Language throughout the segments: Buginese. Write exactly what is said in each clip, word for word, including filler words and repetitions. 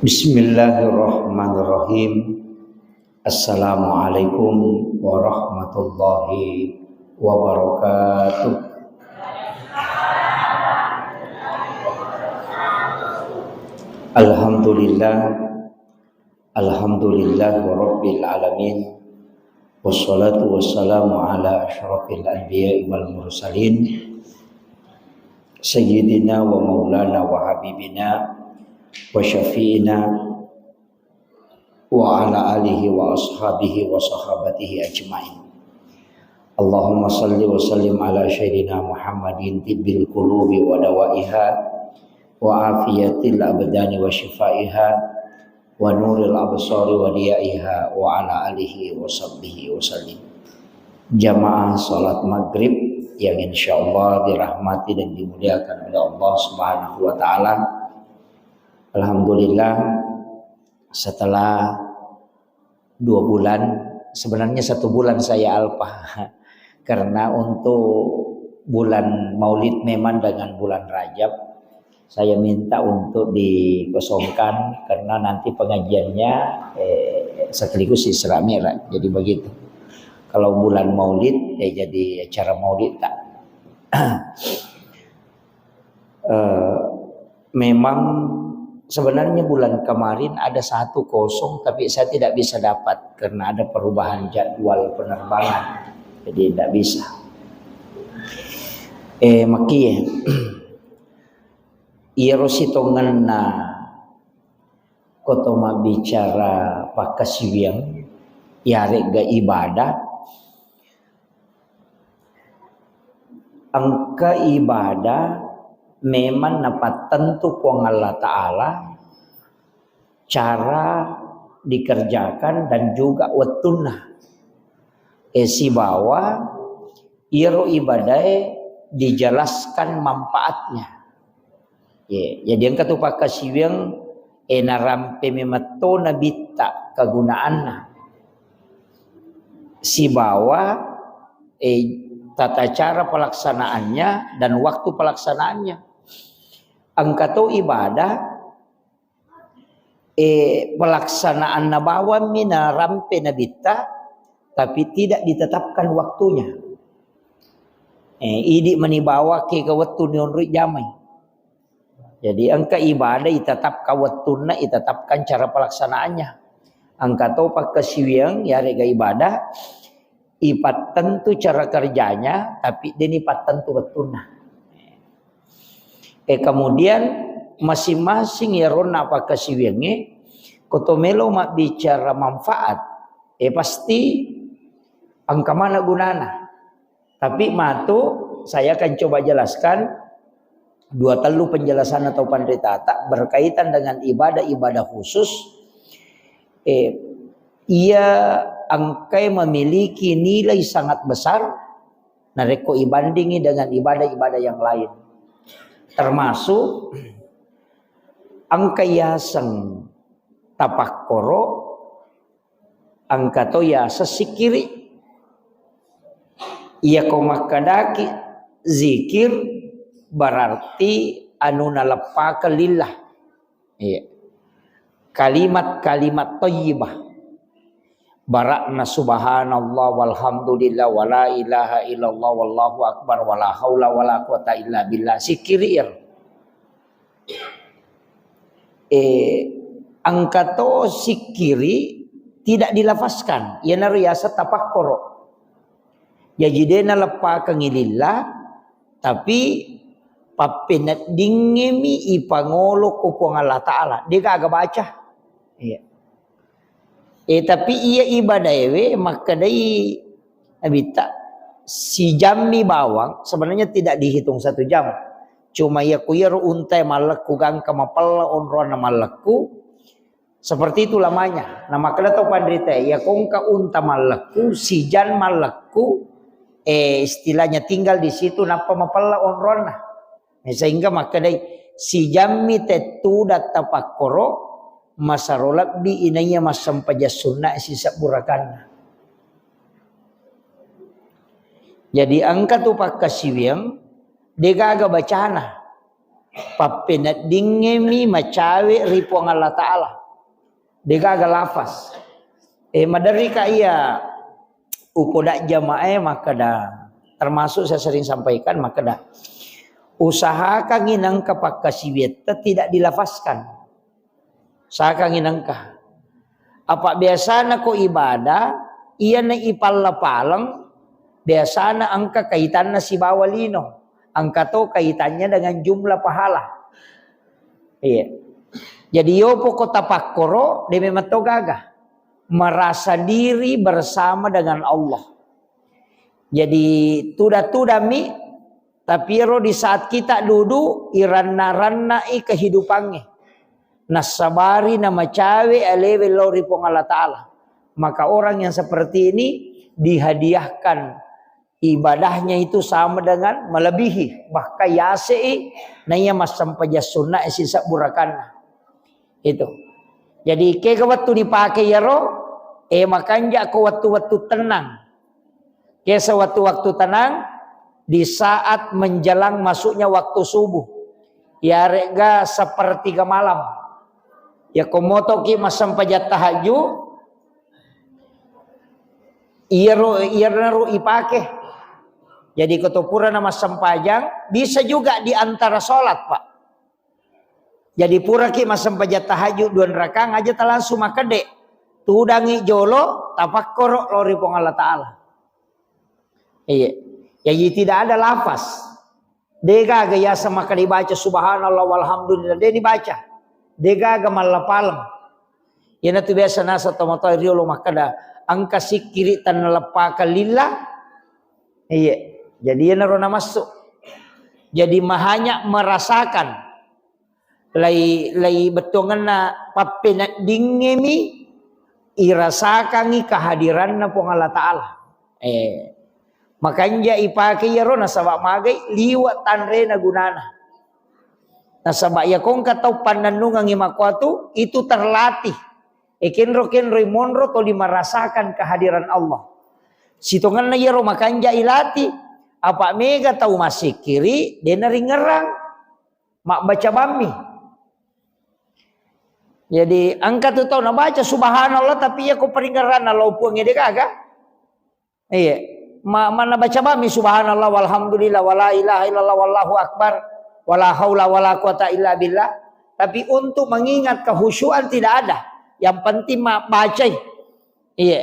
Bismillahirrahmanirrahim. Assalamualaikum warahmatullahi wabarakatuh. Alhamdulillah. Alhamdulillah rabbil alamin. Wassalatu wassalamu ala asyrafil anbiya'i wal mursalin. Sayyidina wa maulana wa habibina wa syafi'ina wa ala alihi wa ashabihi wa sahabatihi ajma'in. Allahumma salli wa sallim ala sayyidina Muhammadin tibbil qulubi wa dawaiha wa afiyatil abdani wa shifaiha wa nuril absari wa diyaiha wa ala alihi wa sahbihi wa sallim. Jamaah salat maghrib yang insyaallah dirahmati dan dimuliakan oleh Allah Subhanahu wa taala. Alhamdulillah, setelah dua bulan, sebenarnya satu bulan saya alpa. Karena untuk bulan Maulid memang dengan bulan Rajab, saya minta untuk dikosongkan karena nanti pengajiannya, eh, sekaligus Isra Mi'raj. Jadi begitu. Kalau bulan Maulid, ya jadi acara Maulid tak. Eh, memang sebenarnya bulan kemarin ada satu kosong, tapi saya tidak bisa dapat karena ada perubahan jadwal penerbangan. Jadi tidak bisa. Eh, makie. Iyaro sitongenna koto mabbicara pakkasiwiang, iyaregga ibadah, engka ibadah memang napattentu Puang Allah Ta'ala cara dikerjakan dan juga wettunna. Eh, sibawa iyaro ibadae dijelaskan manfaatnya. Ye, jadi engka tu pakkasiwiang, eh, narampe memetto nabitta kegunaanna. Sibawa, eh, tata cara pelaksanaannya dan waktu pelaksanaannya. Engka to ibadah, eh, pelaksanaanna bawammi narampe nabitta, tapi tidak ditetapkan waktunya. Eh, idi mani bawa ke ke wettu nionroi jamai. Jadi engka ibadah itetapkan wettunna, itetapkan cara pelaksanaannya. Engka to pakkasiwiang yarega ibadah ipattentu cara kerjanya, tapi deni pattentu wettunna. Eh, kemudian masing-masing yaronna pakkasiwiangnge, koto melo mabbicara manfaat, eh, pasti engka mana gunana. Tapi matu, saya akan coba jelaskan dua tellu penjelasan atau panritata berkaitan dengan ibadah-ibadah khusus. Eh, ia engkai memiliki nilai sangat besar narekko ibandingi dengan ibadah-ibadah yang lain. Termasuk engka yaseng tapakkoro, engka to yaseng sikkiri. Iyako makkedaki zikir berarti anu naleppakeng lillah. Iya. Kalimat-kalimat thayyibah. Barakna subhanallah walhamdulillah wala ilaha illallah wallahu akbar wala haula wala quwata illa billah. Sikkiri iyaro. Eh, engka to sikkiri tidak dilafazkan. Iyanaro yaseng tapakkoro. Jaji de naleppakengngi lillah, tapi pappeneddingngemi ipangolo ko Puang Allah Ta'ala. De gaga baca. Iya. Eh, tapi iya ibadaewe makkedai Nabitta, sijammi bawang, sebenarnya tidak dihitung satu jam. Cuma iya ku iyaro untae mallekku gangka mapella onronna mallekku, seperti itu lamanya. Nah, makkeda to panrita, iya kongka unta mallekku, sijan mallekku, eh, istilahnya tinggal di situ nappa mapella onronna. Sehingga makkedai, sijammi tettu datta pakkoro, masaro lebbi inaiya massempajang sunna sisebbu rakanna. Jadi engka tu pakkasiwiang, degaga bacana. Pappeneddingngemi macawe ri Puang Allah Ta'ala. Degaga lafaz. Eh, maderrika iya upoda jamaah makkeda, termasuk saya sering sampaikan makkeda, usahakangi nengka pakkasiwiatta tidak dilafazkan. Usahakangi nengka. Apa biasana ko ibadah, iyana ipalla-paleng, biasana engka kaitanna sibawa lino. Engka to kaitannya dengan jumlah pahala. Iya. Jadi yopo ko tapakkoro, de memang to gaga. Merasa diri bersama dengan Allah. Jadi tuda-tudami, tapi ero di saat kita duduk, iranna-rannai kehidupannya. Nassabari namacawe alewe lao ri Puang Allah Ta'ala. Maka orang yang seperti ini dihadiahkan ibadahnya itu sama dengan melebihi, bahkan yasei naiya massempajang sunna sisa burakanna. Itu. Jadi kega wettu dipake yaro, eh, makanja ko wettu-wettu tenang. Kesa waktu-waktu tenang, di saat menjelang masuknya waktu subuh. Yarega sepertiga malam. Ya komotoki massempajang tahajud, iyaro, iyaro ipake. Jadi ko to purana massempajang, bisa juga di antara sholat, Pak. Jadi puraki massempajang tahajud dua rakang aja ta langsung makkede. Tudangi jolo, tapakkoro lao ri Puang Allah Ta'ala. Iya. Jadi tidak ada lafaz. Degaga yasa makkeda dibaca subhanallah walhamdulillah. De dibaca. Degaga mallapaleng. Iyanatu biasa nasa tomatoa riolo makkeda, engka sikkiri tannaleppakan lillah. Iya. Jadi iyanaro namassu. Jadi mahanya merasakan lai, lai bettuangenna pappeneddingngemi irasakangi kehadiranna Puang Allah Ta'ala. Eh, makanja ipake iyaro nasaba magai liwa tanrena gunana. Nasaba iya kongka tau pannennungangi makkuatu itu terlatih. Eh, kenro-kenroi monro toli merasakan kehadiran Allah. Sitongenna iyaro makanja ilati, apa mega tau massikkiri dena ringerang. Mabbaca bammi. Jadi engka tu tau nabaca subhanallah tapi iya ko paringerranna lao Puang ede gaga. Iya. Ma-, mana baca bammi subhanallah walhamdulillah wala ilaha illallah wallahu akbar wala haula wala quwata illa billah. Tapi untuk mengingat kehusyuan tidak ada. Yang penting ma bacai. Iya.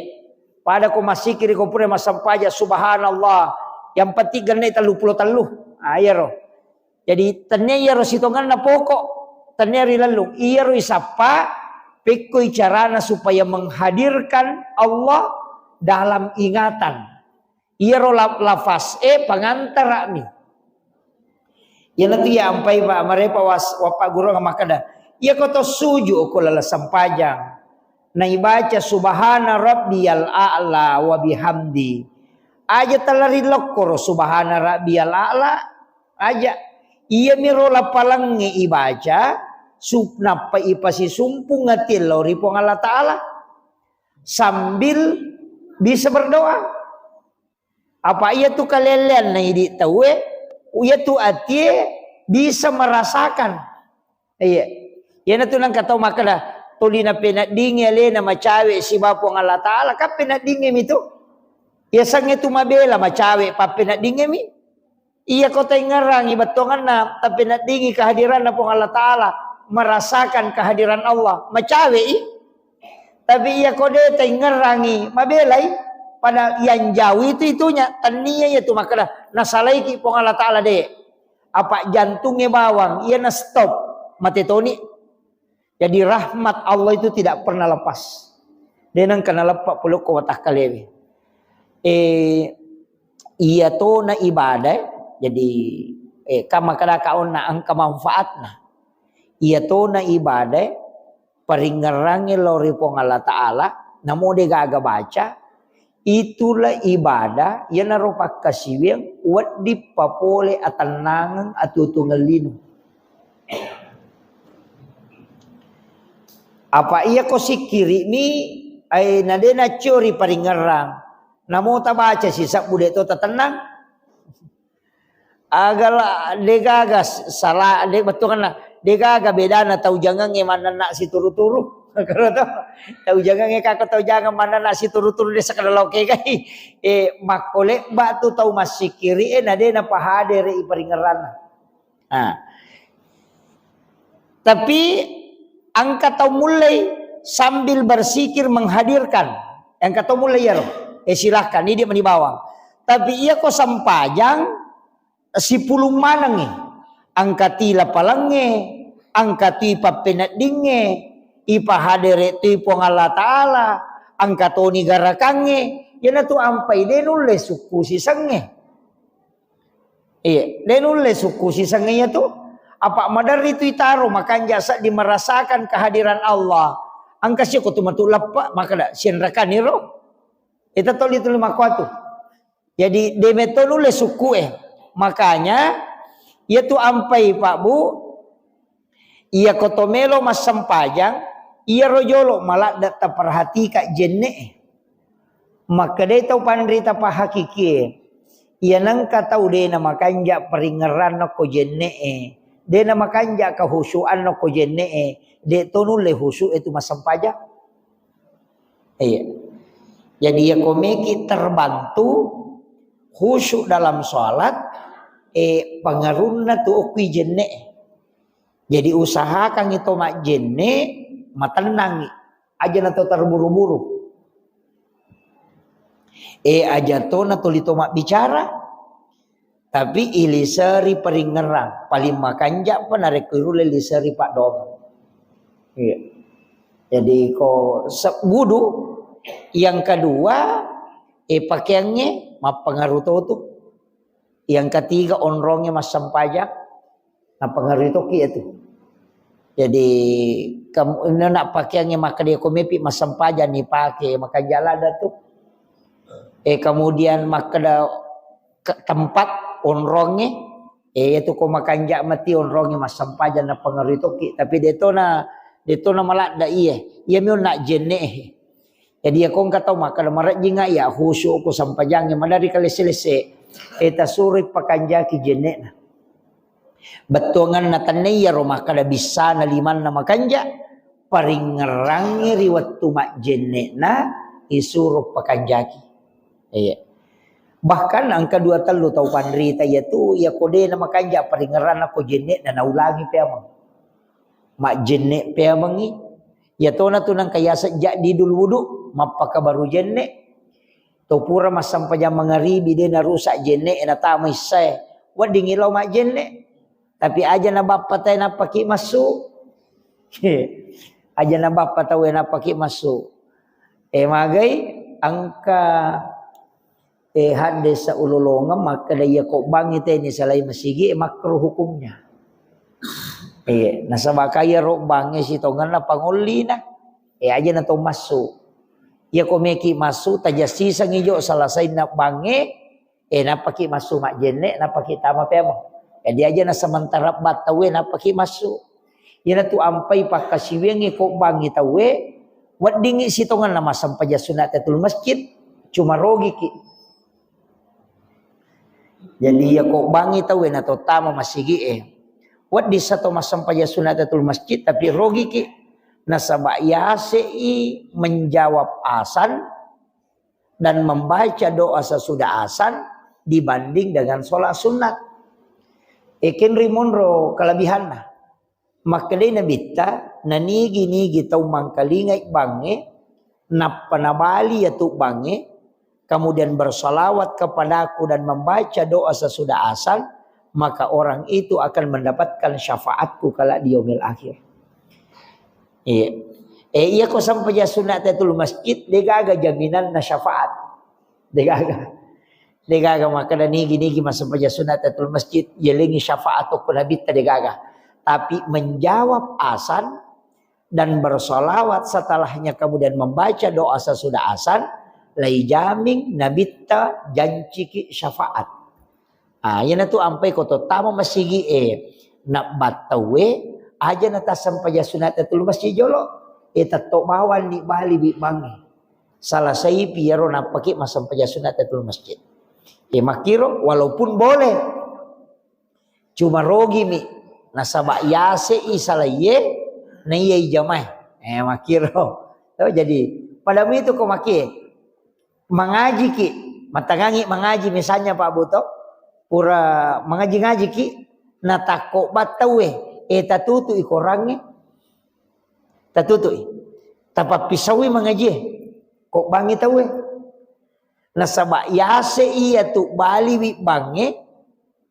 Pada ko massikkiri ko pura massempajang subhanallah. Yang penting genne tellu pulo tellu. Ah, iyaro. Jadi tennia iyaro sitongenna pokok, tennia rilellung. Iyaro isappa pekkoi carana supaya menghadirkan Allah dalam ingatan. Iyaro la-, lafaz e pangantara'mi. Iyanatu iya ampai pa marepa was-, wappa guru makkeda, iya ko to suju ko laleng sempajang. Naibaca subhana rabbiyal a'la wa bihamdi. Aja talari lokkoro subhana rabbiyal a'la. Aja. Iyamiro lapalangnge ibaca, sup-, nappa ipasisumpung atie lao ri Puang Allah Ta'ala. Sambil bisa berdoa. Apa iyatu kalelleanna idi tauwe, iyatu atie bisa merasakan. Iya. Iyanatu nengka tau makkeda, tuli napeneddingi alena macawe siba Puang Allah Ta'ala, kan peneddingimi tu. Yasengnge tu mabela macawe, pappeneddingimi. Iya ko taingngerangi bettuangenna, tapeneddingi kehadiranna Puang Allah Ta'ala, merasakan kehadiran Allah, macawe i. Tapi iya ko de taingngerangi, mabelai. Pada yang jauh itu itunya, tennia iya tu makkeda, nasalaiki Puang Allah Ta'ala de. Apa jantungnge bawang, iya na stop, mate toni. Jadi rahmat Allah itu tidak pernah lepas. De nengka naleppa pulukko watakkalewe. Eh, iya tona ibadah, jadi, eh, kama kada kaonna engka manfaatna. Iya tona ibadah, paringngerangnge lao ri Puang Allah Ta'ala, namo de gaga baca, itulah ibadah, iyanaro pakkasiwiang wedding papole atennangeng atuo-tuongeng lino. Apa iya ko sikkiri'mi, ai na de naccio ri paringngerang, namo tabaca sisebbu de to tatennang. Agala degaga sala de bettuanna, degaga bedana tau jangangnge manenna situru-turu. Karo to, tau jangangnge kako tau jangang manenna situru-turu de sakada loke gai. Eh, makko lebba tu tau massikiri e na de napahadere i paringeranna. Nah. Tapi engka tau mullei sambil bersikir menghadirkan. Engka tau mullei iyaro. Eh, silahkan, ini dia meni bawang. Tapi iya ko sempajang, sipulung manengngi. Engka ti lapalengnge, engka ti pappeneddingnge, ipahadere tu Puang Allah Ta'ala, engka toni garakangnge, iyanatu ampai de nulle sukku sisengnge. Iya, de nulle sukku sisengnge iyatu. Apa maderri tu itaro makanja seddi merasakan kehadiran Allah. Engka siko tu matu leppa, makkeda sienrekaniro. Ita toli tuli makkuatu. Jadi de metto nulle sukku e. Makanya iyatu ampai Pak Bu, iya ko to melo massempajang, iyaro jolo maladde taperhatika jenne e. Makkedai tau panrita pahakikie, iya nengka tau de namakanja paringngeranna ko jenne'e, de namakanja kahusuanna ko jenne'e, de to nulle husu e tu massempajang. Iya. Jadi iya ko meki terbantu khusyuk dalam sholat, eh, pengaruhna tu okui jenne'e. Jadi usahakan itu majjenne, matennangi. Aja na to terburu-buru. Eh, aja to na tuli to mabbicara. Tapi iliseri paringngerang. Paling makanja pa narekko irulle liseri paddoang. Iya. Jadi ko se-, wudu, yang kedua, eh, pakaiannya mappengaruh to tu. Yang ketiga, onrongnge massempajang, napengaruhi tokki iya tu. Jadi, kamu, ina nak pakaiangnge makkeda ko mepi massempajang ni pake, makanja ladda tu. Eh, kemudian makkeda ke-, tempat onrongnge, eh, iya tu ko makanja mati onrongnge massempajang napengaruhi tokki. Tapi de tona, de tona maladda iye. Iya mi onna jenne. Jadi, iya ko engka tau makkeda, "Marejjinga iya khusyuk ko sempajangnge, maderri kalesse-lesse." Eh, tasuroi pakanjaki jenne'na. Bettuanganna tenne iyaro makkeda bissana limanna makanja, paringngerangngi ri wettu majjenne'na isuro pakanjaki. Iya. Bahkan engka dua tellu tau panrita iya tu, iya ko de na makanja paringngeranna ko jenne'na naulangi peameng. Majjenne peamengi. Iya tona tu nengka yaseng jaddidul wudu, mappakabaru jenne. To pura massempajang mangaribi de narusak jenne, natama issae. Weddingi lao majjenne. Tapi aja na bappa tae nappaki massu. Aja na bappa taue nappaki massu. Eh, magai engka Eh, haddesa ulolongeng makkeda iya ko bangngi teni salai masigi, eh, makruh hukumnya. Eh, nasaba kaya ro bangnge sitongenna pangollina. Eh, aja na to massu. Iya ko meki massu, tajassisangi jo salasainna bangnge, eh, nappaki massu majjenne, nappaki tama peameng. Jadi aja na sementara battaue nappaki massu. Iyanatu ampai pakkasiwiangngi ko bangngi tauwe, weddingngi sitongenna massempajang sunat tahiyatul masjid, cuma rogiki. Jadi iya ko bangngi tauwe na to tama masigi'e, wedding sato massempajang sunat tahiyatul masjid, tapi rogiki. Nasaba yase'i menjawab azan dan membaca doa sesudah azan dibanding dengan sholat sunat. Ekenri monro kelebihanna. Makkedai Nabitta, nanigi-nigi tau mangkalingai bangnge, nappa nabali yatu bangnge, kemudian bersalawat kepadaku dan membaca doa sesudah azan, maka orang itu akan mendapatkan syafaatku kala di yaumil akhir. Iya. Eh, iya ko sampaja sunat tahiyatul masjid, degaga jaminanna syafaat. Degaga. Degaga makkeda nigi-nigi massempajang sunat tahiyatul masjid, yelengi syafaat okko Nabitta, degaga. Tapi menjawab azan dan bersalawat setelahnya, kemudian membaca doa sesudah azan, lai jaming Nabitta janciki syafaat. Ah, iyanatu ampai ko to tama masigi'e, nabbattaue, aja na tassempajang sunat tahiyatul masjid jolo, eh, tetto bawang ni bali wi bangnge. Salasaipi iyaro nappaki massempajang sunat tahiyatul masjid. Eh, makkiro, walaupun boleh. Cuma rogimi nasaba yase i salaie na iya ijamae. Eh, makiro. Oh, jadi pada itu ko makie mangajiki, matangangi mangaji misalnya Pak Buto, pura mangaji-ngajiki, natakko battaue, eh, tatutu i korangnge, tatutui, tapappisaui mangajie, ko bangi taue. Nasaba yase iya tu baliwi bangnge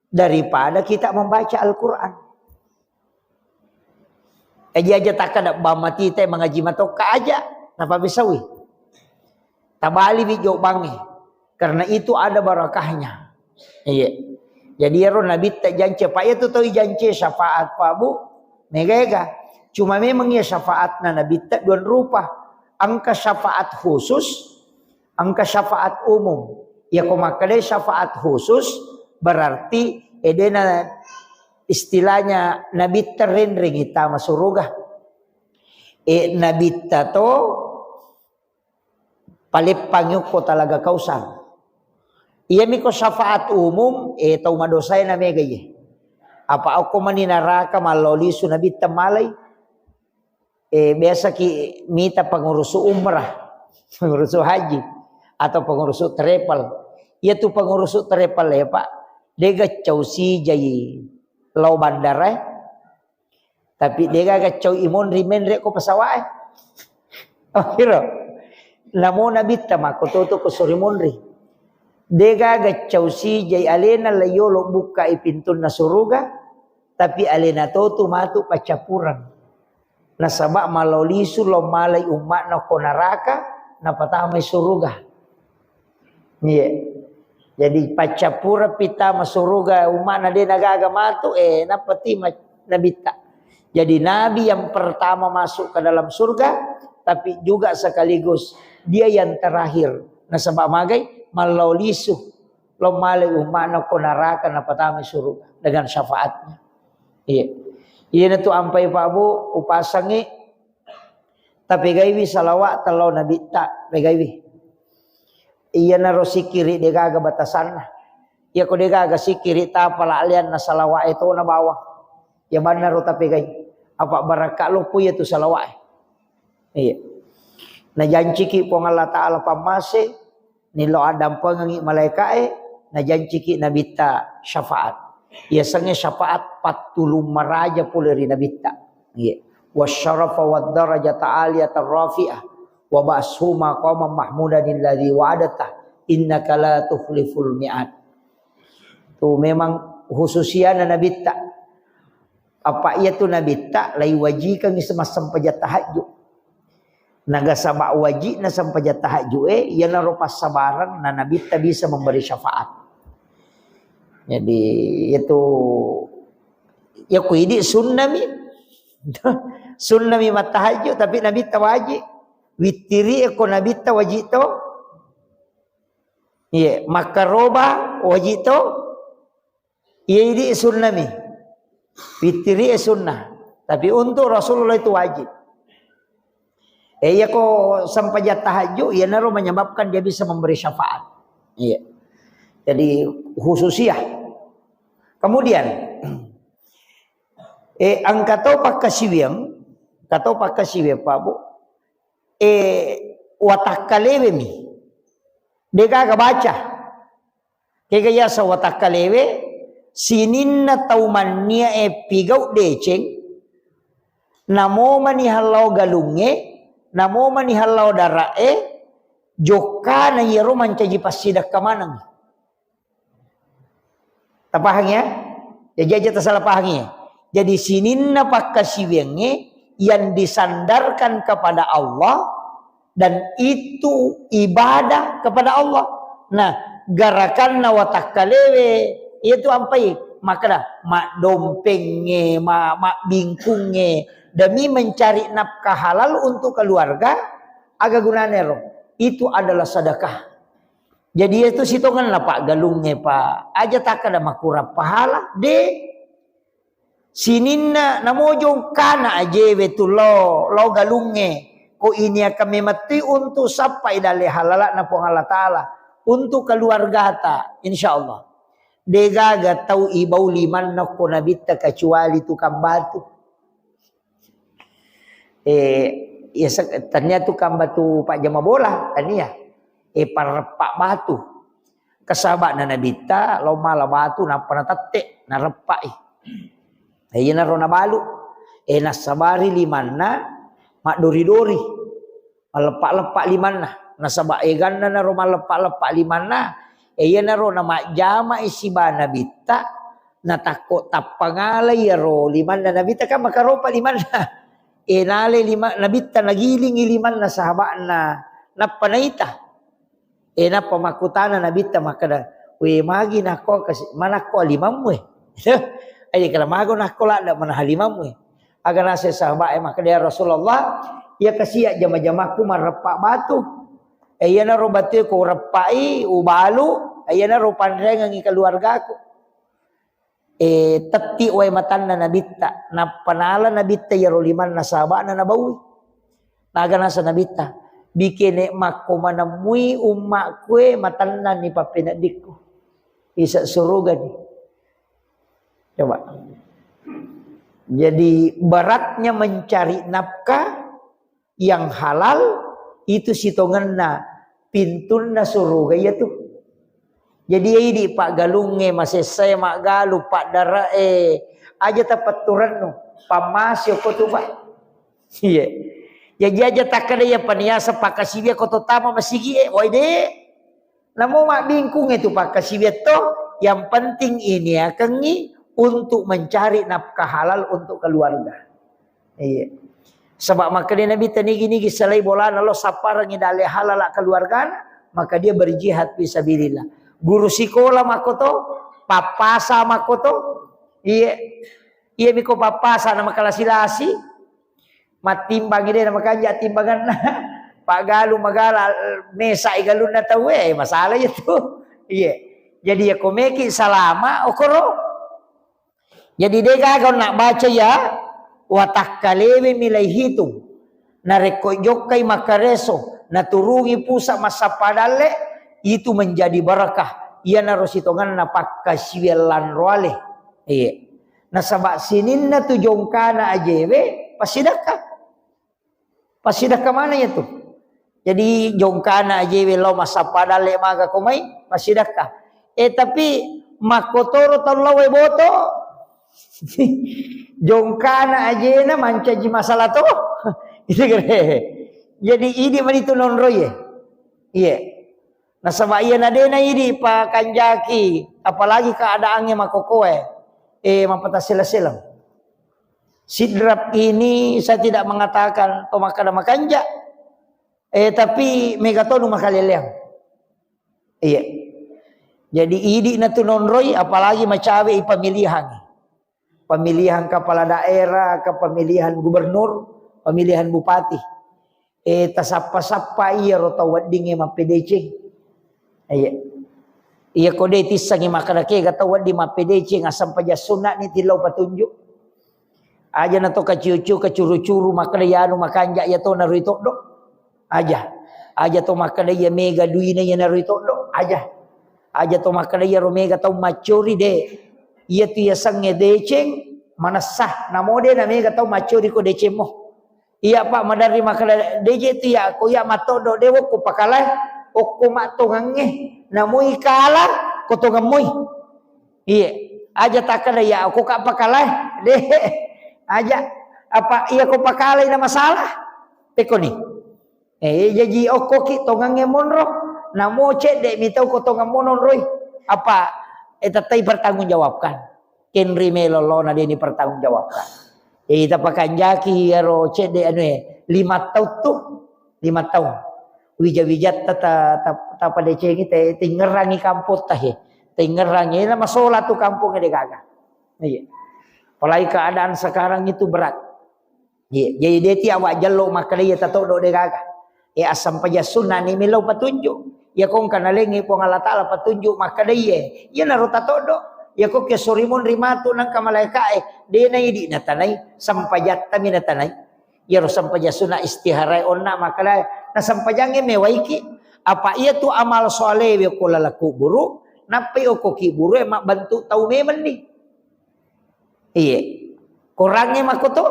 daripada kita membaca Al-Quran. Aja-aja takkada bammatita mangaji matokka aja, napabisawi. Tabaliwi jobangnge. Karena itu ada barakahnya. Iya. Jadi ero nabitta jance, Pak, iya tu tau jance syafaat, Pak, Bu. Mega-ega. Cuma memang iya syafaatna nabitta dua rupa. Engka syafaat khusus, engka syafaat umum. Ya ko makkedai syafaat khusus, berarti edena istilahnya nabitta renreng tama suruga. E nabitta to paleppangi okko talaga Kausar. Iyami ko syafaat umum, e tau madosae na mega iye. Apa okko mani naraka mallolisu nabitta malai. Eh, biasa ki mita pengurusu umrah, pengurusu haji, atau pengurusu travel. Iya tu pengurusu travel ya, Pak. Dega cau sijai lao bandara, eh. Tapi dega cau imonri menre ko pesawat, eh. Oh, kira. Namo nabitta mako toto ko sori monri. Dega cau sijai alena la yolo bukka i pintunna suruga, tapi alena totu matu paccappureng. Nasaba malao lisu lao malai umma'na ko naraka, napatamai suruga. Iya. Jadi paccappureng pitama suruga umma'na de nagaga matu, eh, napati ma-, nabitta. Jadi nabi yang pertama masuk ke dalam surga, tapi juga sekaligus dia yang terakhir. Nasaba magai malao lisu. Lo male umma'na ko naraka napatamai suruga dengan syafaatnya. Iya. Iya natu ampai Pak Bu, upasangi. Tapi gaiwi salawat tello nabitta, pegaiwi. Iya naro sikiri degaga batasanna. Iya ko degaga sikiri tapala alianna salawat itu na bawang. Ya bannaro tapegai. Apa barakka loppo iya tu salawat. Iya. Najanciki Puang Allah Ta'ala pammase, nilo addampengengi malaika'e, najanciki nabitta syafaat. Yasengnge syafaat pattulung maraja pole ri nabitta. Iya. Wasyarafa wad darajata aliyatan rafi'ah. Wa ba'shuma qaman mahmudan alladzi wa'adta. Innaka la tukhliful mi'ad. Tu memang khususiana nabitta. Apa iya tu nabitta lai wajikang semassempajang tahajud. Naga saba wajibna sempajang tahajud e, iyanaro passabareng na nabitta bisa memberi syafaat. Jadi itu ya ku idi sunnami. Sunnami mattahajud tapi nabitta wajib. Wittiri ko nabitta wajib to. Iya, makkaroba wajib to. Iya idi sunnami. Wittiri e sunnah. Tapi untuk Rasulullah itu wajib. Eh, iya ko sempajang tahajud, iyanaro menyebabkan dia bisa memberi syafaat. Iya. Jadi khususiyah. Kemudian, eh, engka to pakkasiwiang, engka to pakkasiwiang, Pak Bu. Eh, watakkalewemi. Degaga baca. Kega yaseng watakkalewe, sininna tau manniae pigau deceng, namo mani hallao galungnge, namo mani hallao dara'e, jokkana iyaro mancaji passidekka maneng. Tapahang ya? Jadi aja tasalah pahang ya. Jadi sininna pakkasiwiangnge yang disandarkan kepada Allah dan itu ibadah kepada Allah. Nah, garakanna watakkalewe, itu ampai makkeda, maddompengnge, ma-, mabbingkungnge, demi mencari nafkah halal untuk keluarga, aga gunane ro? Itu adalah sedekah. Jadi itu sitongenna, Pak, galungnge, Pak. Aja takkeda makurang pahala, de. Sininna namojong kana ajewe tu lao, lao galungnge. Ko ini akan memettui untuk sappai dalle halala'na Puang Allah Ta'ala. Untuk keluargata, insya Allah. Degaga tau ibau limanna ko Nabitta kecuali tukang batu. Eh, ya se-, tania tukang batu pajama bola, tania. Eh, pareppa batu. Kesaba'na Nabitta, lo mala batu, nappa natette, nareppai. Eh, iyanaro nabalu. Eh, nassabari limanna, maddori-dori. Malleppa-leppa limanna. Nasaba eganna naro malleppa-leppa limanna, e iyanaro namajjama isiba Nabitta, natakko tappangala iyaro limanna Nabitta, kan makaropa limanna. E nale lima-, Nabitta nagilingi limanna sahaba'na, nappa naita. E nappa makkutana Nabitta makkeda, "We magi nakko kasi-, manakko limammu e?" Aja kala mago nakko ladda manaha limammu e. Aga naseng sahabat e makkeda, "Ya Rasulullah, iya kasi jama-jamakku mareppa batu. E iyanaro batue ko reppai, ubalu, e iyanaro panrengengi keluargaku." E tetti wae matanna Nabitta, nappa nala Nabitta iyaro limanna sahaba'na nabaui. Naga naseng Nabitta, "Bikene makko manemmui ummakku e matannanni pappeneddikku. Isa surugani." Coba. Jadi beratnya mencari nafkah yang halal itu sitongenna pintunna suruga iya tu. Jadi idi paggalungnge, masessae maggalu, paddarae, aja tapetturennu, pammasi okko tu, Pak. Iya. Jadi aja takkeda iya paniasa pakkasiwia ko to tama masigie, woi de. Namo mabbingkung itu pakkasiwia to, yang penting iniakengngi untuk mencari nafkah halal untuk keluarga. Iya. Sebab makkeda Nabi tenigi-nigi selai bolana lo sapparangi dalle halala keluargana, maka dia berjihad fisabilillah. Guru sikola makkoto, pappasa makkoto, iya. Iya miko pappasa na makalasi-lasi, mattimbangi de na makanja timbanganna. Paggalu magala mesa igalunna tau e, masalah itu. Iya. Jadi ya komeki salama okoro. Jadi degaga onna baca ya, watakkalewe milai hitung. Narekko jokkai makkareso, naturungi pusa massappa dalle, itu menjadi barakah. Iyanaro sitongenna pakkasiwiang lanroale. Iya. Nasaba sininna tu jongkana ajewe passidakka. Passidakka mana ya tu? Jadi jongkana ajewe lao massappa dalle maga ko mai passidakka. Eh tapi makkotoro tau lao boto. Jongkana ajena mancaji masalah to. Gitu kere. Jadi idi mani tu nonroi e. Iya. Nasaba iya nadena idi pakanjaki, apalagi keadaannya makokoe. Eh, mapatassela-sela. Sidrap ini saya tidak mengatakan to makkada makanja. Eh, tapi mega tonu makaleleang. Iya. Jadi idi na tu nonroi, apalagi macawe i pemilihan. Pemilihan kepala daerah, ke pemilihan gubernur, pemilihan bupati. Eh, tasappa-sappa iyaro tau weddingnge mappedeceng. Iya. Iya ko de tissengi makkada kega tau wedding mappedeceng, assampajang sunna ni tillau patunjuk. Aja na to kaciu-ciu, kacuru-curu, makkada yanu makanja iya to narui toddo. Aja. Aja to makkada iya mega duina iya narui toddo. Aja. Aja to makkada iyaro mega tau maccori de. Iya tu yasengnge deceng manessa. Namo de na mega tau maccori ko decemmo. Iya, Pak, maderri makkeda, "De je tu ya, ko ya mattoddo de wokko pakalae, okko mattongengnge, namoi kala ko tongemmoi." Iye, aja takkeda ya, "Okko ka pakalae." De, aja. Apa iya ko pakalai na masalah? Pekkoni. Eh, jaji okko ki tongengnge monro, namo cedde mi tau ko tongeng mononroi. Apa, eh, tettai pertanggungjawabkan. Kenri melo lo na deni pertanggungjawabkan. Jadi tapakanjaki iyaro cedde anu e, lima taung tu, lima taung. Wija-wijatta ta, ta, tapadecengi te, tingerangi kampotta he. Tingerangi, na masola tu kampung de gaga. Iya. Apalagi keadaan sekarang itu berat. Iya, jadi de ti awak jello makkeda iya tatoddo de gaga. Eh, assampajang sunna ni millau patunjuk. Iya ko engka nalengngi Puang Allah Taala patunjuk makkeda iye. Iya naro tatoddo. Iya ko ke sorimun rimatu nangka malaika e, de na idi na tanai, sampajatta mi na tanai. Iyaro sampajang sunna istihara e onna makkeda na sampajangnge mewaiki. Apa iya tu amal solewe ko laleng kuburu, Nappai okko kibburu e mabbentuk tau memeng ni. Iye. Korangnge makkoto,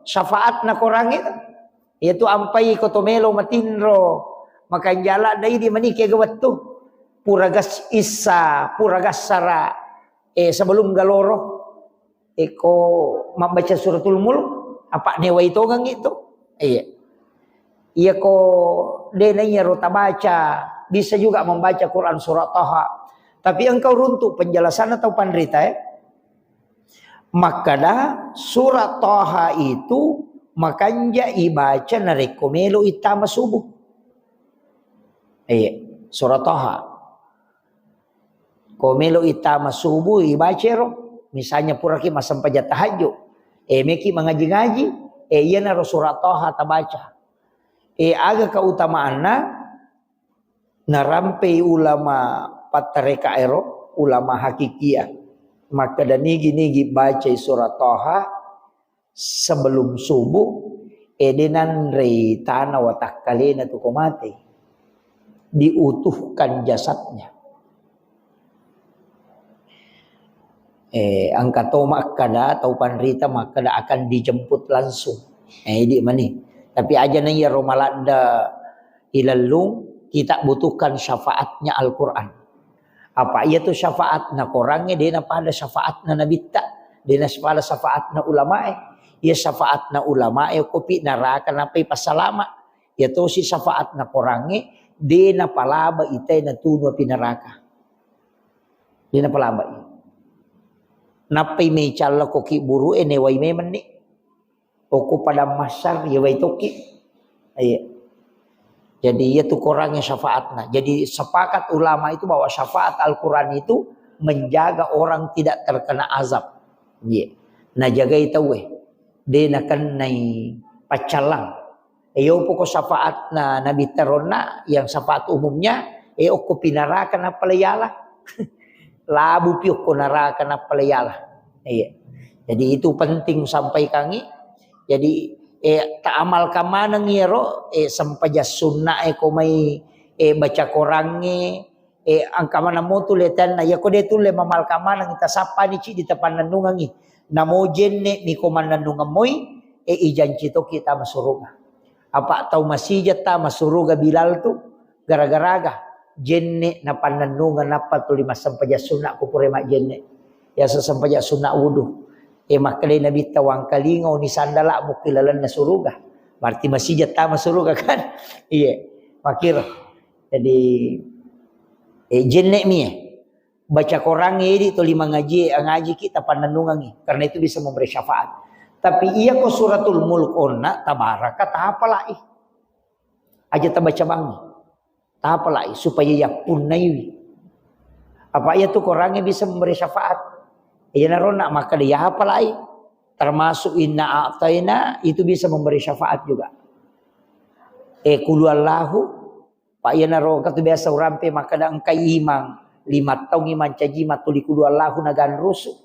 syafaatna korangnge. Iyatu ampai ko to melo matinro, makanja ladde idi mani kega wettu. Pura gas issa, pura gassara, eh, sebelum galoro. Eko mabbaca suratul mulk, apa newai tongengngi tu. Iya. Iya ko de na iyaro tabaca, bisa juga membaca Quran surah Taha. Tapi engkau runtuk penjelasan atau panrita, eh? Makkada surah Taha itu makanja ibaca narekko melo ittama subuh. Iya, surah Taha. Ko melo ittama subuh, ibacero. Misalnya puraki massempajang tahajud. Eh, meki mangaji-ngaji. Eh, iyanaro surah Taha tabaca. Eh, aga keutamaanna? Narampei ulama pattareka ero, ulama hakikia. Makkeda nigi-nigi bacai surah Taha sebelum subuh, eh, de nanrei tana watakkalena tu ko mate. Diutuhkan jasadnya. Eh, engka to makkada, tau panrita makkada akan dijemput langsung. Eh, idi mani. Tapi aja na iyaro maladde ilellung, kita butuhkan syafaatnya Al-Quran. Apa iya tu syafaatna korangnge, de napada syafaatna nabitta, de napada syafaatna ulamae. Iya syafaatna ulamae, kopi naraka napai passalama. Iya tosi syafaatna korangnge, de napalaba itai natunu api naraka. De napalabai. Nappai mecalla ko kibburu e newai memenni. Okko padang mahsyar, iya wai tokki. Iya. Jadi, iya tu korangnge syafaatna. Jadi, sepakat ulama itu bahwa syafaat Al-Quran itu menjaga orang tidak terkena azab. Iya. Najagai tauwe. De nakennai paccallang. Iyo poko syafaatna Nabi teronna, yang syafaat umumnya, eh, okko pinaraka nappa layala. Labu pi okko naraka nappa layala. Iya. Jadi itu penting sampaikangi. Jadi, eh, taamalkan maneng iyaro, eh, sempajang sunna e ko mai, eh, baca korangnge, eh, engka maneng motu letenna, iya ko de tulle mamalkan maneng, tasappani cidi tapannennungengi. Namo jenne mi ko mannennungeng moi, eh, ijanci toki tama suruga. Apa tau masija tama suruga Bilal tu, gara-garaga jenne napannennungeng nappa tuli massempajang sunna ko pura majjenne. Yasa sempajang sunna wudu. Eh, makkedai Nabitta, "Wangkalinga oni sandala mukki lalenna suruga." Berarti masija tama suruga kan? Iya, makiro. Jadi, eh, jenne mi, eh. Baca korangnge idi tuli mangaji, ngaji ki tapannennungengi. Karena itu bisa memberi syafaat. Tapi iya ko suratul mulk onna, tabaraka, tapalai. Aja tabaca bangi. Tapalai supaya yappunnaiwi. Apa iya tu korangnge bisa memberi syafaat. Iya naronna maka dia apalai. Termasuk inna a'taina itu bisa memberi syafaat juga. Eh, kulu Allahu, Pak, iyanaro engka tu biasa urampe makkeda engka imang, lima taung imang caji mattuli kulu Allahu naganrusu.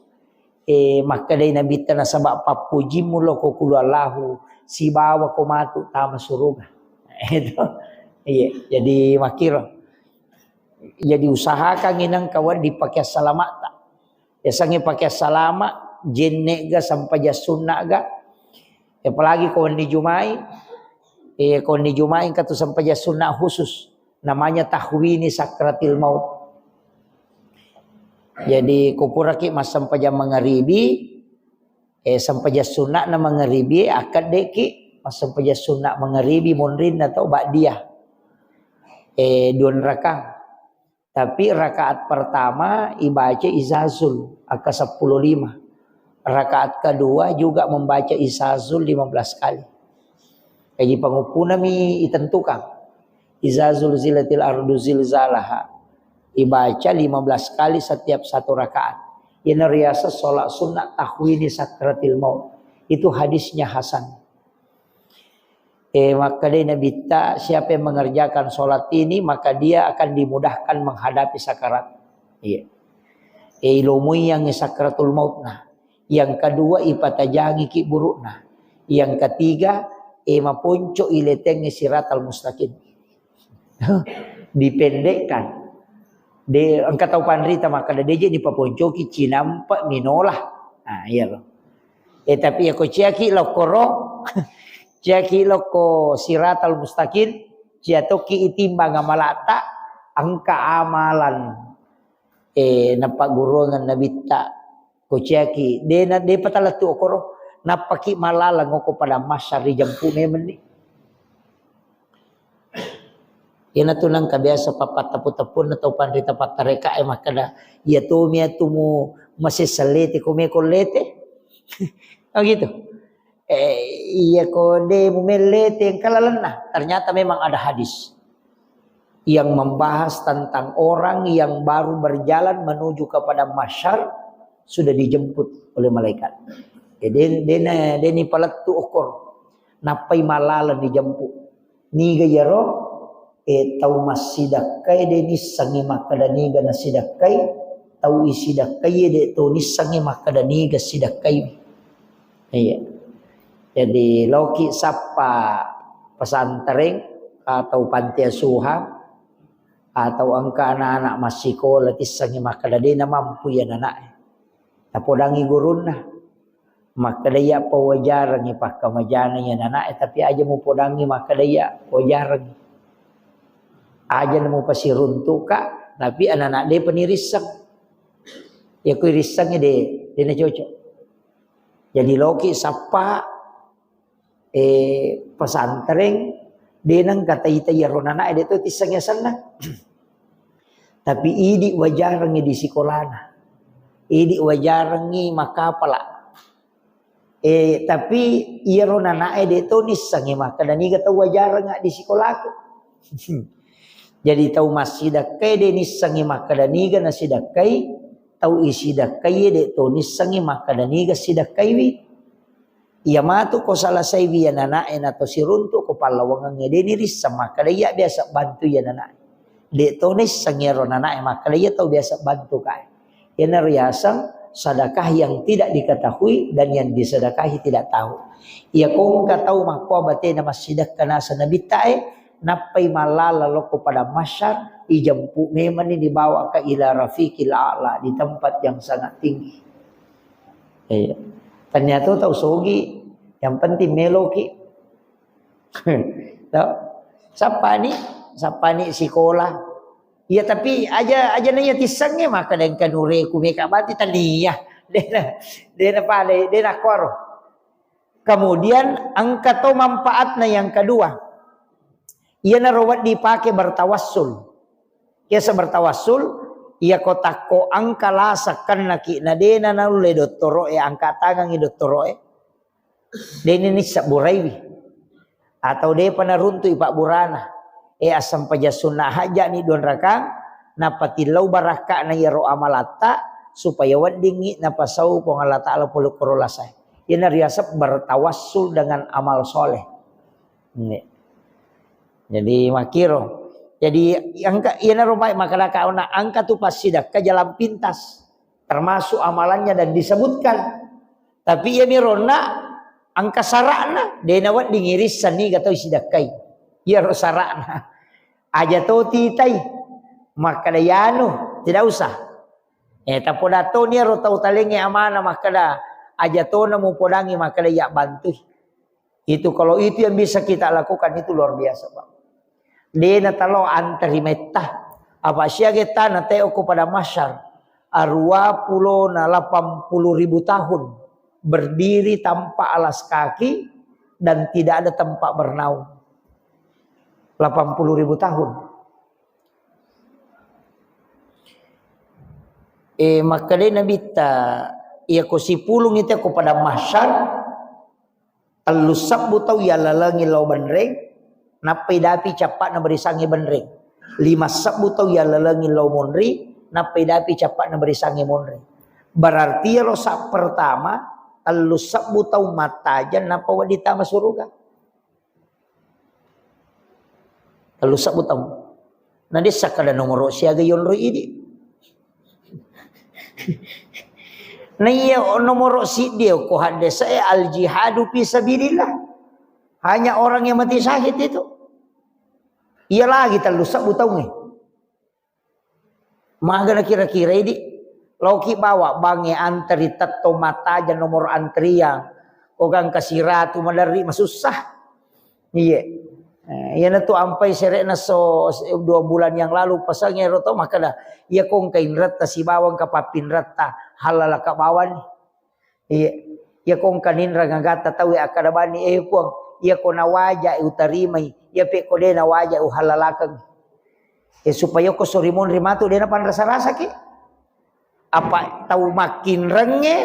Eh, makkedai Nabitta nasaba pappojimmu loko kulu Allahu, sibawa ko matu tama suruga. Itu. Iya, jadi makkiro. Jadi usahakan inang kawan dipakai salamata. Yasengnge pake salama, jenne ga sempajang sunna ga. Apalagi ko wenni Jumai, eh, ko wenni Jumai engka tu sempajang sunna khusus. Namanya tahwini sakratil maut. Jadi, ko puraki massempajang mangaribi, eh, sempajang sunna na mangaribi, akkaddeki massempajang sunna mangaribi monrinna tau ba'diyah. Eh, dua rakang. Tapi rakaat pertama ibaca Izazul, angka seppulo lima. Rakaat kedua juga membaca Izazul lima belas kali. Jadi panguppunami itentukan. Izazul zilatil ardu zilzalaha. Ibaca lima belas kali setiap satu rakaat. Ini riasa sholat sunnah tahwini sakratil maut. Itu hadisnya hasan. Eh, makkedai Nabitta, siapa yang mengerjakan sholat ini, maka dia akan dimudahkan menghadapi sakarat. Iya. Eh, ilomui yang sakratul maut nah. Yang kedua, ipatajangi ki buruk nah. Yang ketiga, eh, maponco iletengi siratal mustaqim. Dipendekkan. De, engka tau panrita makkeda, "De je nipaponcoki cinampe minola." Nah, iya lo. Eh, tapi ya ko ciaki lokkoro, ciaki lokko siratal mustaqim, cia tokki itimbang amalata, engka amalan, eh, napagguruangan nabitta. Ko ciaki, de na, de patalettu okoro, nappaki malaleng oko pada masyar ri jempu memenni. Iyanatu nengka biasa pappattappu-tappunna tau panrita pattareka e makkeda, "Iya tomi atu mu masessa lete, ko meko lete." Oh gitu. Eh, iya ko de mu mellete engka lalenna. Ternyata memang ada hadis yang membahas tentang orang yang baru berjalan menuju kepada mahsyar sudah dijemput oleh malaikat. Jadi, dena, deni palettu okor. Nappai malaleng dijemput. Niga iyaro, eh, tau massidakkai de nissengngi makkeda niga nasidakkai, tau isidakkai de to nissengngi makkeda niga sidakkai. Iya. Jadi, loki sappa pesantren atau panti asuhan atau engka anak-anak massikola tissengngi makkeda de namampu iya nana'e. Napodangi gurunna. Makkeda iya pawajarengngi pakkamajana iya nana'e, tapi aja mupodangi makkeda iya wajarengngi. Aja namupasiruntuka, tapi anak-anak de penirisseng. Ya kui rissengngi de, de nacocok. Jadi loki sappa, eh, pesantren, de nengka tai-tai iyaro nana'e de to tisseng yasenna. Tapi idi wajarengngi di sikolana. Idi wajarengngi makkapala. Eh, tapi iyaro nana'e de to nissengngi makkeda niga tau wajarengnga di sikolaku. Jadi tau massidakkai de nissengngi makkeda niga nasidakkai, tau isidakkai de to nissengngi makkeda niga sidakkaiwi. Iya matu ko salasaiwi iya nana'e nato siruntu ko pallawangengnge de nirisseng makkeda iya biasa bantu iya nana'e. De to nisseng iyaro nana'e makkeda iya tau biasa bantu kae. Iyanaro yaseng sedekah yang tidak diketahui dan yang disedekahi tidak tahu. Iya ko engka tau makkoa batena massidekka naseng nabitta e, nappai mallala lokko pada masyar, ijempu memanni dibawa ke ila rafiqil a'la, di tempat yang sangat tinggi. Iya. Ternyata tau sogi, yang penting meloki. Tau? Sappani, sappani sikola. Iya, tapi aja, aja naiya tissengnge maka dengka nureku meka bati tania. Dena, dena pale, dena koro. Kemudian engka to manfaatna yang kedua. Iyanaro wedding pake bertawassul. Biasa bertawassul, iya ko takko engka lasa kennaki na dena naulle dottoro'e, angka tangangi dottoro'e. Deni nissabburaiwi. Atau depa naruntui pabburana. Eh, assempaja sunna hajjani duanrakang, napatillau barakka'na iyaro amalatta, supaya weddingngi napasau Puang Allah Ta'ala pole koro lasae. Iyana riaseng bertawassul dengan amal soleh. Ini. Jadi makkiro. Jadi engka, iyanaro mai makkadaka ona engka tu passidakka jalan pintas. Termasuk amalannya dan disebutkan. Tapi iya mironna engka sara'na, de nawedding irissenni gatau sidakkai. Iyaro sara'na. Aja to titai. Makkada yanu, tidak usah. Eh, tapoda to niaro tau talengnge amana makkada aja to namupodangi makkada iya bantui. Itu, kalau itu yang bisa kita lakukan, itu luar biasa, Pak. De natalo antarimetta. Apa siaga tana teo ko pada masyar. Arua pulo na lapan puluh ribu tahun berdiri tanpa alas kaki dan tidak ada tempat bernaung. Lapan puluh ribu tahun. Eh, makkadai Nabitta, iya ko sipulung ite ko pada masyar, tellu sebbu tau yallalengi lao benreng, nappai dapi cappa'na barisangnge benreng. Lima sebbu tau yallalengi lao monri, nappai dapi cappa'na barisangnge monri. Berarti iyaro sa pertama, tellu sebbu tau mattajeng, nappa wedding tama suruga. Tellu sebbu tau. Na dessa kada nomoro siaga yonroi idi. Na iya nomoro siddi ko haddesa e al jihadu fi sabilillah. Hanya orang yang mati syahid itu. Iya lagi tellu sebbu taungnge. Magana kira-kira idi, loki bawa bangnge antri tetto mattaja nomor antrian. Ko gangka siratu maderri masussa. Iye. Eh, iyanatu ampai sere'na so, dua bulan yang lalu pasangnge ro to makkeda, iya ko engka inretta sibawa engka pappinretta, hallalaka bawani. Iya. Iya ko engka ninreng agatta tauwe akkeda bani, eh Puang, iya ko nawajai utarimai, iya pe ko de nawajai uhallalakeng. Eh, supaya ko sori monri matu de napanrasa-rasaki. Apa tau makkinrengnge?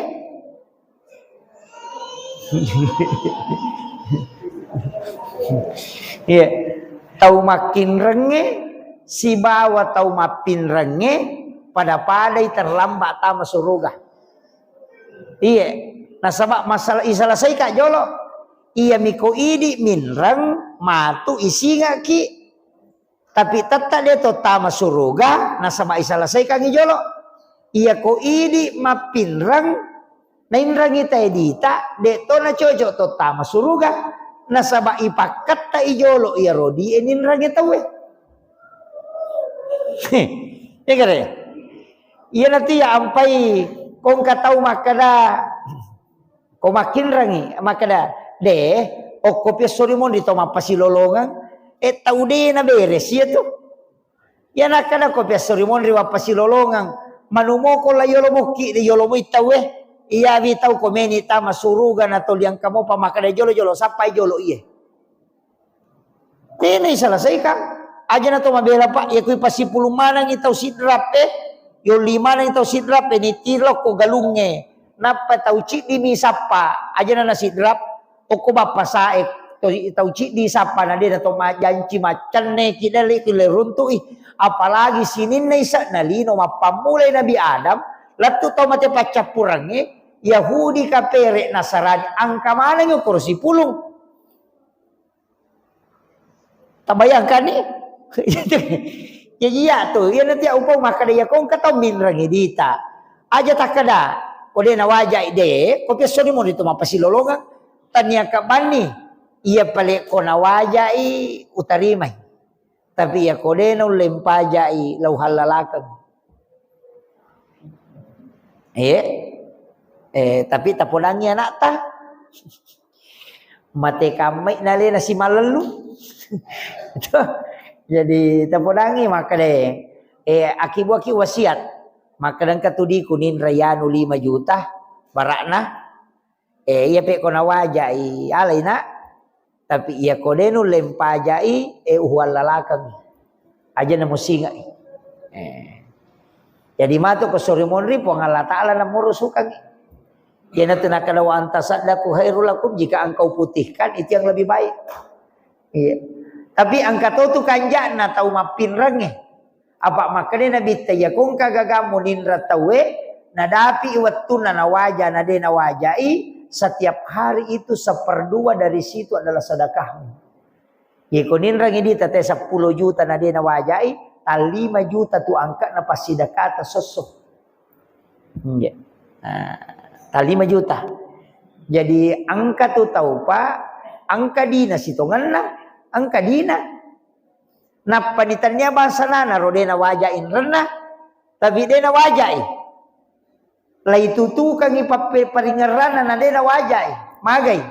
Iya. Tau makkinrengnge sibawa tau mappinrengnge pada-padai terlambat tama suruga. Iye, nasaba masalah isalasaika jolo. Iya miko idi minreng matu isingaki. Tapi tetta de to tama suruga, nasaba isalasaikangi jolo. Iya ko idi mappinreng, nainrengi tae dita, de to nacoco to tama suruga, nasaba ipakketta i jolo iya rodi e ninrengi tauwe. Iya kare? Iya nanti ya ampai kongka tau makkeda, ko makkinrengi, makkeda, de, okko piassori monri to mappasilolongeng, e tau de na beres iya tu. Iya nakkeda ko piassori monri wappasilolongeng, manumoko la yolo mokki de yolo moi tauwe, iya wi tau ko meni tama suruga na toliang kamopa makkeda jolo-jolo, sappai jolo iye. Tena isalasaikang. Aja na to mabela, Pak, ya kui pasipulung manengi tau sidrap e, yolli manengi tau sidrap e, nitiro ko galungnge. Nappa tau ciddi mi sappa, aja na nasidrap, okko bappa sae, to-, tau ciddi sappa na de na to majanci maccenne ki dale ki le runtu'i. Apalagi sininna isa na lino mappammulai Nabi Adam, lettu tau mate paccappurengnge, Yahudi, kapere, Nasarani, angka manengi okoro sipulung. Tabayangkanni? Jadi iya tu, iya nanti upau makkeda iya kongka tau minrengi dita. Aja takkeda, ko de nawajai de, ko piassoni mo ritu mappasilolongeng. Tania kabbanni, iya pale ko nawajai utarimai. Tapi iya ko de naulle mpajai lau hallalakeng. Eh, eh, tapi tapodangi anakta. Mate kammai nalena simalellu. Jadi tapodangi makkeda, eh, akibu-aki wasiat. Makkeda engka tudiku ninra yanu lima juta barakna. Eh, iya pe ko nawajai, alai nak. Tapi iya ko de nulle mpajai, eh, uhuallalakeng. Aja namusingai. Eh. Jadi matu ko sori monri Puang Allah Ta'ala namurusukangi. Iyanatu nakkeda wa antasaddaqu khairul lakum, jika engkau putihkan itu yang lebih baik. Iya. Tapi engka to tu kanja'na tau mappinrengnge. Apa makkeda Nabitta, iya kongka gagammu ninra tauwe, nadapi wettunna nawaja, na de nawajai, setiap hari itu seperdua dari situ adalah sedekahmu. Iya ko ninrengi dita te seppulo juta na de nawajai, tallima juta tu angka'na passidekata sosso. Iya. Nah, tallima juta. Jadi engka tu tau, Pak, engka dina sitongenna, engka dina. Nappa ni tania bangsa nana ro de nawajai inrenna, tapi de nawajai. Laitutukangi pappe-, paringerranna na de nawajai. Magai?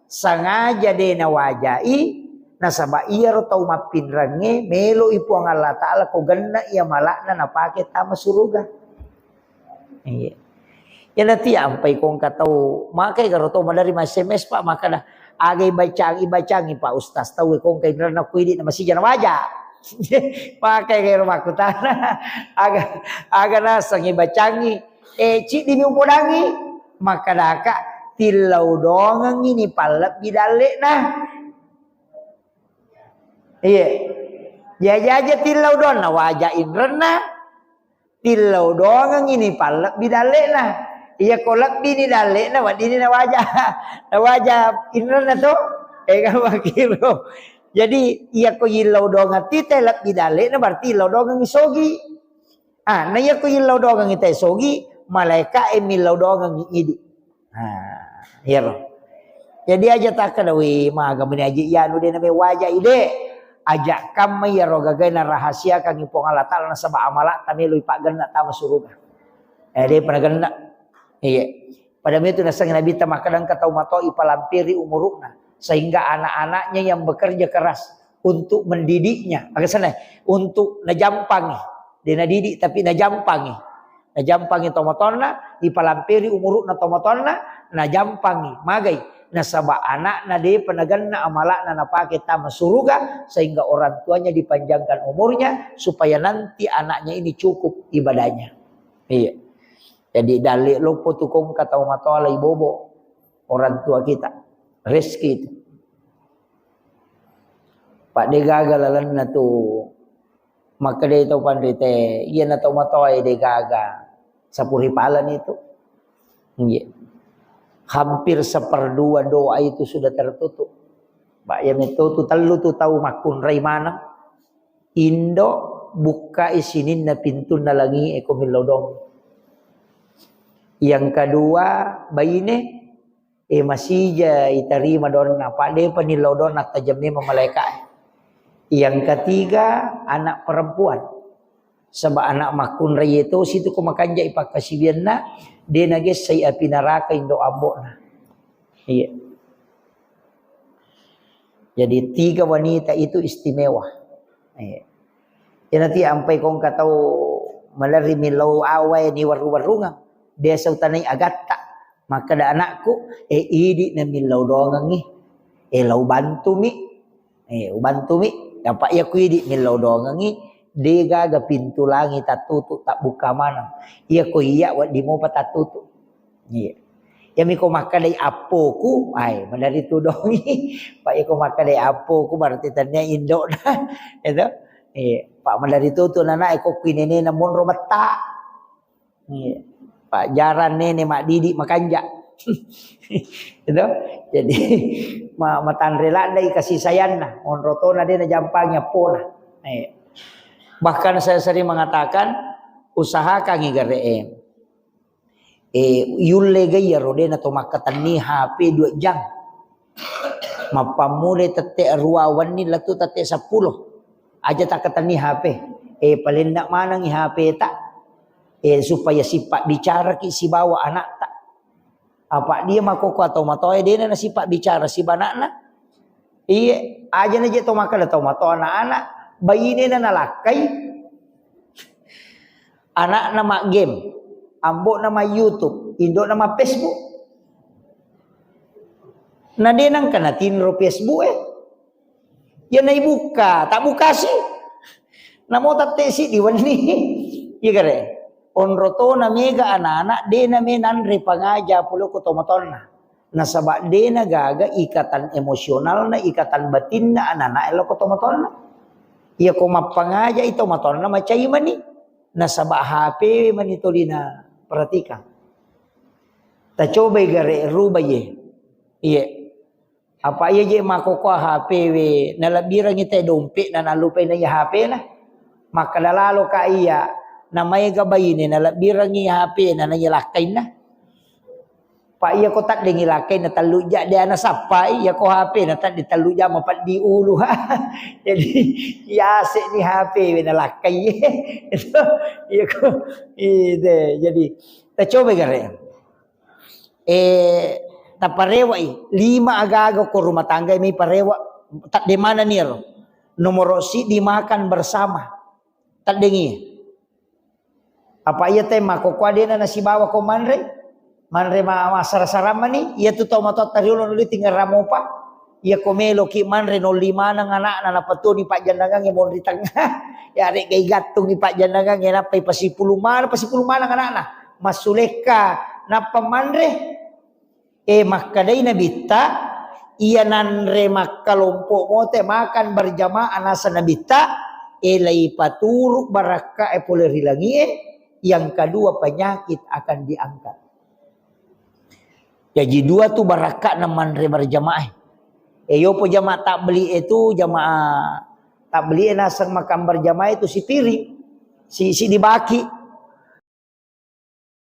Sengaja de nawajai, nasaba iyaro tau mappinrengnge meloi Puang Allah Ta'ala ko genna iya malakna napake tama suruga. Iya. Iya nanti ampai kongka tau, makai garo tau madari ma S M S, Pak, makkeda, "Aga ibacangi, ibacangi, Pak Ustaz, tau kongka inrenna kuidi na masija nawaja." Makai garo makkutana, "Aga, aga naseng ibacangi?" Eh, ciddi mi upodangi, makkedaka, "Tillau dongengi ni pallebbi dalle'na." Iya. Jaja-jaja tillau doang nawaja inrenna. Tillau doangengi ni pallebbi dalle'na. Iya ko lebbi ni dalle'na, weddini nawaja, nawaja inrenna to. Eh, kan makkiro. Jadi, iya ko yillau doangeng tite lebbi dalle'na, berarti yillau doangengi sogi. Ah, na iya ko yillau doangengi te sogi, malaika e millau doangengi idi. Nah, iyaro. Jadi aja takkeda, "Wih, maga meni aja iyanu de name waja ide." Aja kamma iyaro gagae narahasiakangngi Puang Allah Ta'ala nasaba amala'ta melo ipaggenna tama suruga. Eh, de' pernah genna. Iya. Pada metu nasengngi Nabitta makkeda engka tau matoa ipalampiri umuru'na, sehingga anak-anaknya yang bekerja keras untuk mendidiknya, aga senna, untuk najampangi. De' nadidik tapi najampangi. Najampangi tomatoanna, ipalampiri umuru'na tomatoanna, najampangi. Magai? Nasaba anakna de'pa nagenna amala'na napake tama suruga, sehingga orang tuanya dipanjangkan umurnya supaya nanti anaknya ini cukup ibadahnya. Iya. Jadi dalle loppo tu kongka tau matoa lai bobo orang tua kita. Rezeki itu. Pak de' gaga lalenna tu. Makkedai tau panrite, iyana tau matoae de' gaga. Sapuri palani tu. Iya. Hampir seperdua doa itu sudah tertutup. Pak, ya metu tu tellu tu tau makkunrai maneng. Indo bukkai sininna pintunna langi e ko millau doang. Yang kedua, baine, e, masija itarima doanna, apa de'pa nillau doanna, tajeng memang malaika e. Yang ketiga, anak perempuan. Sebab anak makkunrai itu situ ko makanja ipakkasiwianna, de' nagessai api neraka indo ambo'na. Iya. Jadi tiga wanita itu istimewa. Iya. Iyanatu ampai kongka tau malerri millau awae ni warru-warrungang. Biasa utanai agatta. Makkeda anakku, eh, idi na millau doangengngi. Eh, lau bantumi. Eh, ubantumi. Apa iya ku idi millau doangengngi. De' gaga pintu langi tattutu, tabbuka maneng. Iya ko iya wedding mopa tattutu. Iya. Iyami ko makkedai appoku, ai, maderri tudongi. Pak, iya ko makkedai appoku, berarti tania indo'na. Itu. Iya. Pak, maderri tutu nana, iko kuinene na monro metta. Iya. Pak, jarang nene maddidi makanja. Itu. Jadi, ma-, matanre laddai kasih sayangna. Monro tona de' najampangi appona. Iya. Bahkan saya sering mengatakan, usahakangi gare e. Eh, yulle ga iyaro de' nato makkatenni H P dua jam. Mappammulai tette' aruwa wenni lettu tette' seppulo. Aja takkatenni H P. Eh, palenna manengngi H P ta. Eh, supaya sipabbicaraki sibawa anakta. Apa dia makkokko atau matoa de' na nasipabbicara siba anakna. Iye, aja na je to makkeda to matoa anak-anak, bainena nalakkai. Anakna ma game, ambo'na ma YouTube, indo'na ma Facebook. Na de' nengka natinro Facebook e. Ya naibukka, tabbukasi. Namo tette' siddi wenni. Iya gare. Onro tona mega anak-anak, de' name nanre pangaja pole ko tomatoanna. Nasaba de' na gaga ikatan emosionalna, ikatan batinna anak-anak e lao ko tomatoanna. Iya ko mappangaja i tomatoanna macai mani. Nasaba H P mani tolina perhatikan. Tacobai gare rubai e. Iya. Apa iya je makkokkoe H P we, nalebbirengngi te dompetna, nallupai na iya H P-na. Makkeda lalo ka iya, na maega baine nalebbirengngi H P-na, na iya lakkainna. Pa iya ko taddengngi lakkainna tellu ja de' ana sappai, iya ko H P-na tadde tellu ja mapeddi ulu. Jadi, yase ni H P we nalakkai. Iya ko, ide, jadi, tacoba gare. Eh, taparewa'i, lima aga-aga ko rumah tangga mi parewa, tadde manani ero. Nomoro siddi makan bersama. Taddengi. Apa iya te makkokkoe de' na nasibawa ko manre? Manre ma-, massara-sara mani, iya tu tau matotta riolo nuli tinggal ramopa. Iya ko meloki manre nolli maneng anakna, napatuni pajjannangangnge monri tengnga. Ya, re'ga igattungi pajjannangangnge, nappa ipasipulung maneng, pasipulung maneng anakna. Massulekka, nappa manre. Eh, makkedai Nabitta, iya nanre makkalompo mote makan berjamaah nasa Nabitta, eh, laipaturu barakka e pole ri langie, yang kedua penyakit akan diangkat. Jaji dua tu barakka'na manre berjamaah. Eh, yopo jamaah tabligh itu, jamaah tabligh e naseng makan berjamaah itu sipiring, si, si dibaki.